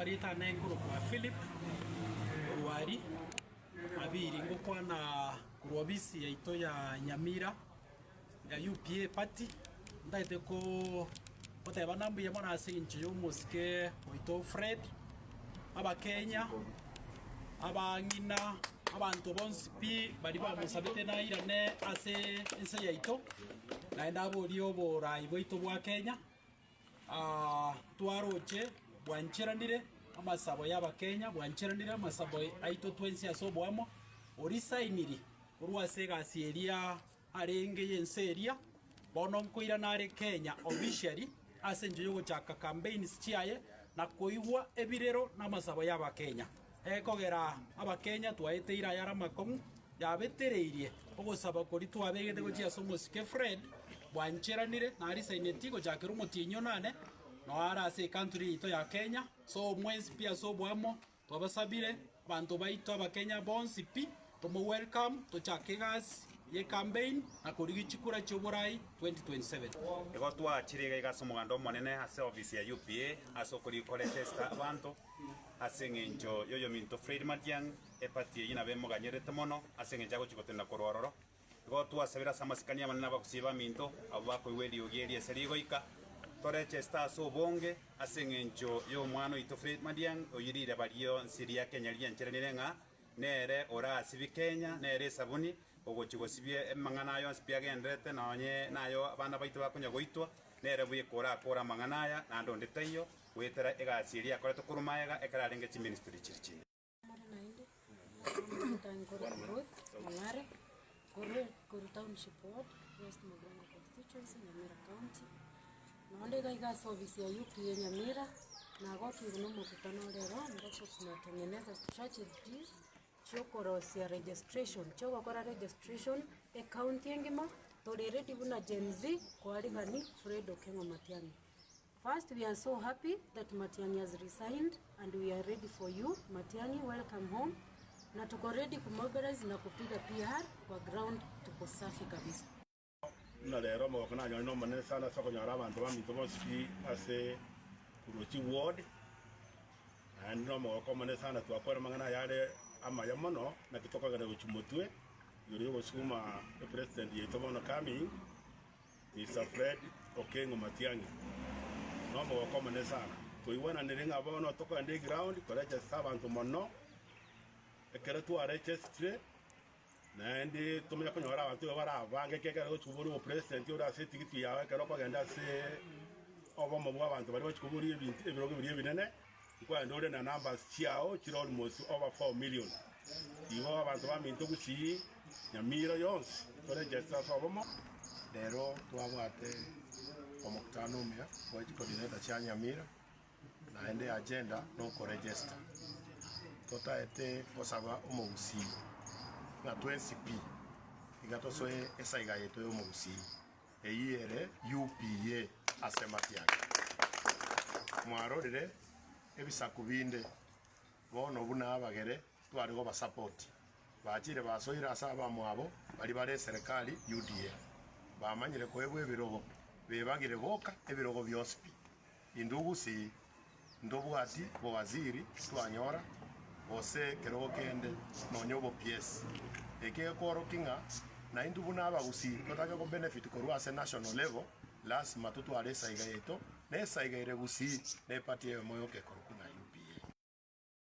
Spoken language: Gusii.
amarieta ane nkorokwa Philip Orwari Mabiri, ngokwana korwa ofisi yaito ya Nyamira ya UPA party, ntagete ko goteba ng'a mbuya mono ase eng'encho ya omosike oito Fred, abakenya, abang'ina, abanto bonsi pi baria bamosabete nairane ase ense yaito, naende aborie oborai bwaito bwa Kenya. Twaroche bwancheranire amasabo y'Abakenya, bwancheranire amasabo aito twensi ase oboamo, orisainiri korwa ase egasi eria arenge y'ense eria, bono nkoirana are Kenya officially ase enchera y'ogochaka campaigns chiaye na koigwa ebirero na amasabo y'Abakenya. Ekogera Abakenya twaeteire ayare amakong'u, yabetereirie ogosaba koria twabegete gochia ase omosike Fred, bwancheranire na arisaineti gochakera omotienyi onane, noo are ase ecountry yaito ya Kenya. So mwensi pi ase oboamo, twabasabire abanto baito Abakenya bonsi pi, tomo welcome tochake egasi ye campaign na korigia chikura chioborai 2027. Igo twachire iga iga ase omoganda omonene ase ofisi ya UPA ase okori koregister abanto. Ase engencho y'oyominto Fred Matiang'i, epati eyio nabo emoganyerete mono ase engencho agochia gotenena korwa ororo. Igo twasabire ase amasikani amanene abagusii baminto, abwo bakoigwa eriogi eri ase rigoika, torecheste ase obonge ase engencho y'omwana oito Fred Matiang'i, oyio riraba rionsi ria Kenya riancheranire ng'a nere orasibie Kenya, nere esabuni ogochia gosibia amang'ana aya onsi pi agendererete nonye nayo abana baito bakonya goitwa, nere bweka orakore amang'ana aya, naende onde taiyo. Goetera egasi eria akorete korwa magega ekero arenge chiministry chiria chinde. More naende ase amarieta nkorokwa Ruth Mong'are korwa korwa Township Ward, West Mugirango Constituency, Nyamira County. Nonde iga iga ase ofisi ya UPA Nyamira, nagokigwa na omokutano ore ero ambapo tunatengeneza strategies chiokorosia registration, chiogokora registration ecounty engima, tore ready buna Gen Z koarigani Fred Okengo Matiang'i. First we are so happy that Matiang'i has resigned and we are ready for you Matiang'i welcome home na tuko ready kumobilize na kupiga PR kwa ground tuko safi kabisa. Buna rero omogoko nanyore nomonene sana ase okonyora abanto baminto bonsi pi ase korwa chiward, naende nomogoko omonene sana twakora amang'ana aya are amaya mono, naki tokogenda gochia motwe igoro yogosukuma epresident yaito bono coming. Mister Fred Okengo Matiang'i, Nomogoko omonene sana. Toigwananire ng'a bono tokogenda eground koregesta abanto mono, ekero twaregestire naende tomanye konyora abanto igo barabange ekiagera gochi koboria obopresident ore ase etigiti yao ekero okogenda ase obomo bwa abanto baria bachi koboria ebinto ebirogo biria ebinene. Nkwende ore na numbers chiao chire almost over 4 million. Igo abanto baminto gusii Nyamira yonsi toregister ase obomo. Rero twabwate omokutano omuya bwe chicoordinator chia Nyamira naende agenda nokoregister. Totaete gosaba omogusii ng'a twensi pi iga tosoe esaiga yaito ya omogusii. Eyio ere UPA ase Matiang'i. Mwarorire ebisaku binde bono buna abagere tware gobasapoti bachire basoire ase abamwabo baria bare eserekari UDA. Bamanyire koebwa ebirogo bebagire boka ebirogo bionsi pi. Intwe gusii Ntobwati bowaziri twanyora, gose ekerogo kende, nonya obopiesi. Eke gekworokia ng'a naintwe buna abagusii totake ko benefit korwa ase national level, lasima totware esaiga yaito, na esaiga ere gusii ne eparty eyemo yoka ekorokwa ng'a UPA.